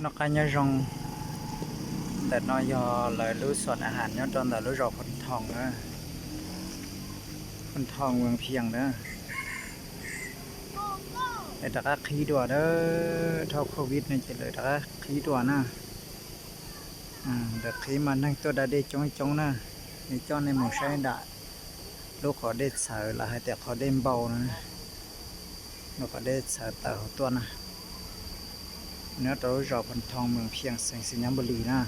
Noj qab nyob zoo, ntawm no yog lawv lub xom na has nyob rau ntawm lub zos Phoos Thoos na, Phoos Thoos Vees Phias na. Lawv rov qab qhib dua na, dhau covid no ces lawv rov qab qhib dua na. Lawv qhib mas neeg tuaj da dej coob coob na. Nws coj nej mus saib nram lub qhov dej txhawv los hais tias qhov dej npau no, lub qhov dej txhawv tawm hauv tuaj na. Nyob rau lub zos Phoos Thoos Vees Phias xeev Xais Nyab Npus Lis na.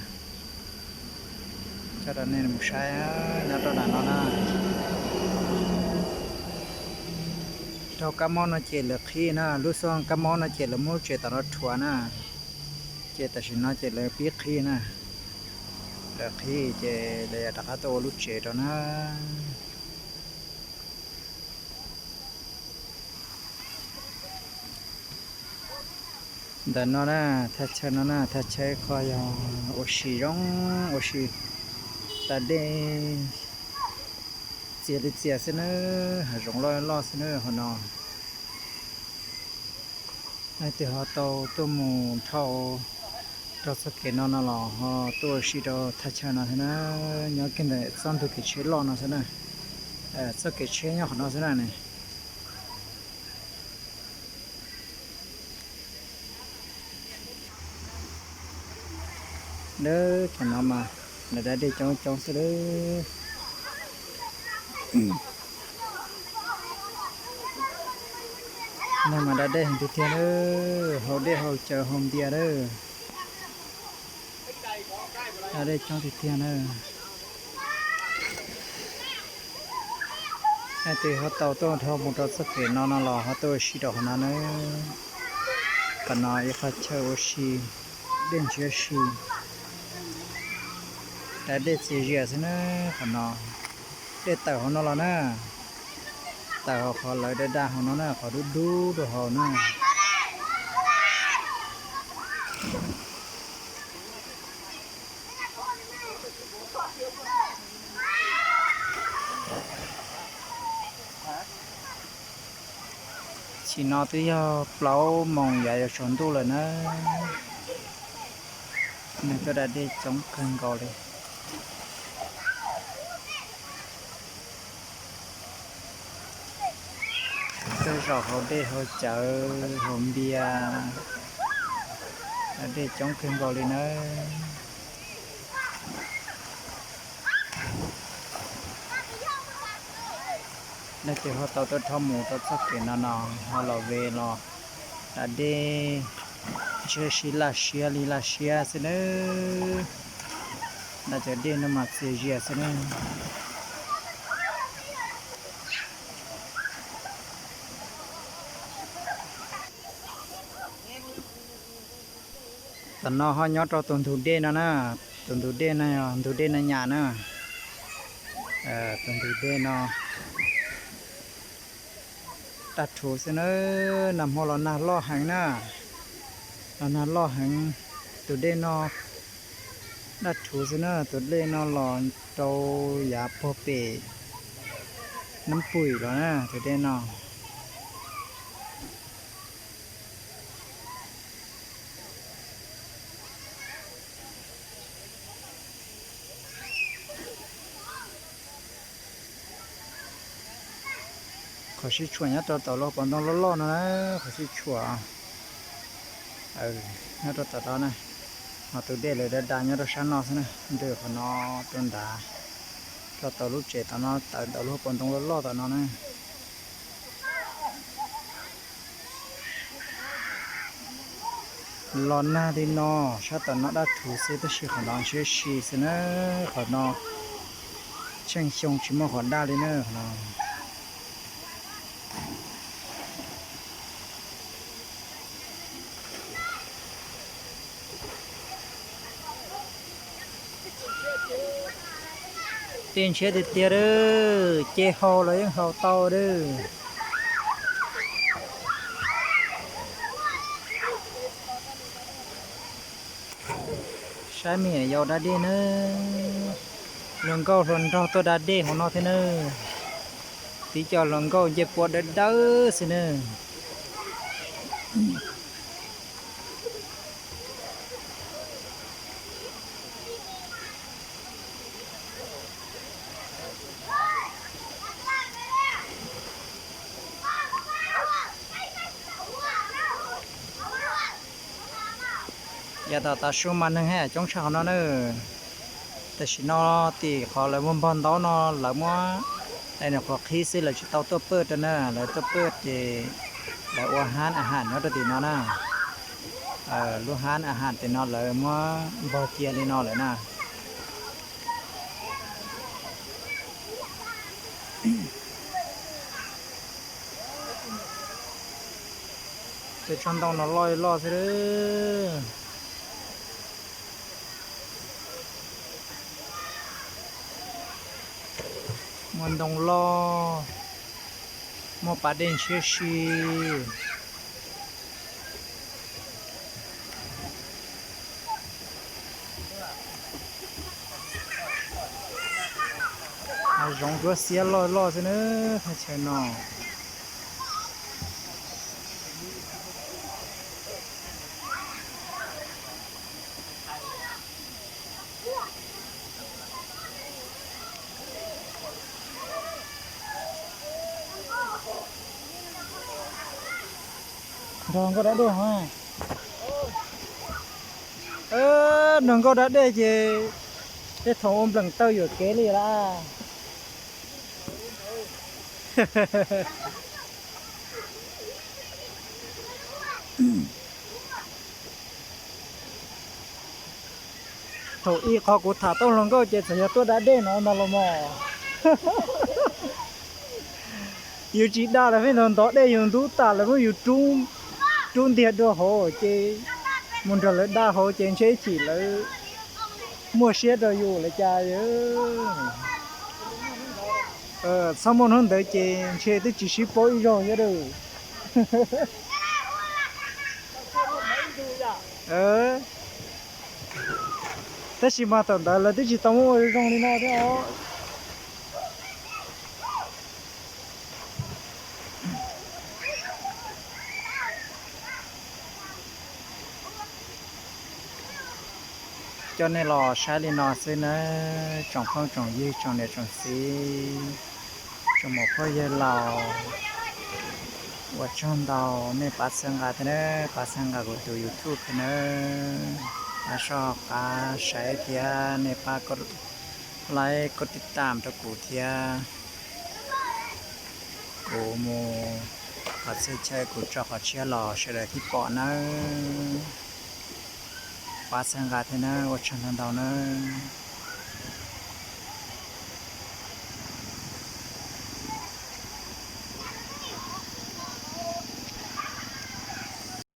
Coj rau nej mus saib nyob rau nram no na. Dhau kab mob no ces lawv qhib na, lub xyoo kab mob no ces lawv muab lub tsev tom no rhuav na. Ces tam sim no ces lawv pib qhib na. Lawv qhib ces lawv yuav rov qab tuaj ua lub tsev rau na. Ntawm no na, thaj chaw no na, thaj chaw qhov yog ua si zoo, ua si da dej txias li txias xwb na, hav zoov loj loj xwb na qhov no. Leej twg ho tau tuaj mus dhau rau txoj kev no no los ho tuaj ua si rau thaj chaw no thiab na, nyob kiag ntawm txoj ntug kev tsheb loj no xwb na, txoj kev tsheb nyob qhov no xwb na ne. Lawv cov no mas lawv da dej coob coob xwb lawm. Neeg mas da dej heev tiag tiag lawm, haus dej haus cawv haus npias lawm. Da dej coob tiag tiag na. Leej twg ho tau tuaj dhau mus rau txoj kev no no los ho tuaj ua si rau qhov no na. Qhov no ib qhov chaw ua si, dej ntshiab si, da dej txias zias xwb na. Qhov no dej tawm hauv no los na, tawm hauv qhov lawv da da hauv no na, qhov dub dub rau hauv na. Tam sim no twb yog plaub moos yav yuav tsaus ntuj lawm na. Neeg tuaj da dej coob kawg nkaus li. Tuaj zaum haus dej haus cawv haus npias, da dej coob kawg nkaus li nawb. Leej twg ho tau tuaj dhau mus rau txoj kev no no ho los ve los da dej ntshiab si laj siab li laj siab xwb nawb. Da cov dej no mas txias zias xwb nawb. Tam no ho nyob rau tus ntug dej no na, tus ntug dej no yog ntug dej no nyas na. Tus ntug dej no daj rhuv xwb na, nag hmo los nag loj heev na, los nag loj heev. Tus dej no daj rhuv xwb na, tus dej no los rau yav puag pem Nab Pwm los na, tus dej no. Qhov sib tshuam nyob rau tom lub hauv paus ntoo loj loj no na, qhov sib tshuam nyob rau tom no na. Ho tus dej lawv da da nyob rau sab no xwb na, ntws qhov no rau nrad, rau tom lub tsev tom no, tawm ntawm lub hauv paus ntoo loj loj tom no na. Los nag li no, sab tom no daj rhuv xwb tab sis qhov no ntshiab si xwb na, qhov no tsheej xyoo tsis muaj qhov daj li na qhov no. Dej ntshiab tiag tiag lawm, ces haus los yeej haus tau lawm. Saib me nyuam yaus da dej nawb. Hluas nkauj hluas nraug tuaj da dej hauv no thiab nawb. Tib co hluas nkauj ncej puab dawb dawb xwb nawb. Yav tom tav su mas neeg haj yam coob tshaj qhov no na. Tam sim no tim qhov lawv muag npog ntaub no lawv muab, es nws qhuav qhib xwb, lawv tsis tau tuaj pawj rau na, lawv tuaj pawj ces lawv ua hab a has nyob rau tim no na. Lub hab a has tim no lawv muab npog cia li no lawm na. Tej tsob ntoo no loj loj xwb. Muaj ntoo loj, muaj pas dej ntshiab si. Hav zoov cuab xiab loj loj xwb na, thaj chaw no. Nrog nkauj dab dej, nrog nkauj dab dej ces tej thaum ua npleem taw yuam kev li lawm. Thaum ub qhov kuv tham tau hluas nkauj ces txawm yog tuaj da dej no ntag los mas. Yus tsis da lawm pheej ntov ntov dej yus ntub tas lawv muab yus rub ntiag dua hauv ces mus nrog lawv da hauv ces ntshe ib chim lawv muaj siab rau yus lawm cas. Txhob muaj hnub ntawd ces ntshe twb tsis sib paub ib zaug thiab lauj. Tab sis mas thaum ntawd lawv twb tsis tau muab ua zoo li no thiab os. Coj nej los saib li no xwb nawb tsoom phooj tsoom ywg tsoom niam tsoom txiv, tsoom muam phauj yawg laus, ua tsaug ntau nej pab txhawb nqa thiab nawb, pab txhawb nqa kuv tus YouTube thiab nawb. Pab soj qab saib thiab nej pab like koj tij tam rau kuv thiab. Kuv mus qhov txhia chaw kuv tso qhov tshiab los sawv daws thiaj pom nawb. Pab txhawb nqa thiab nawb, ua tsaug ntau ntau nawb.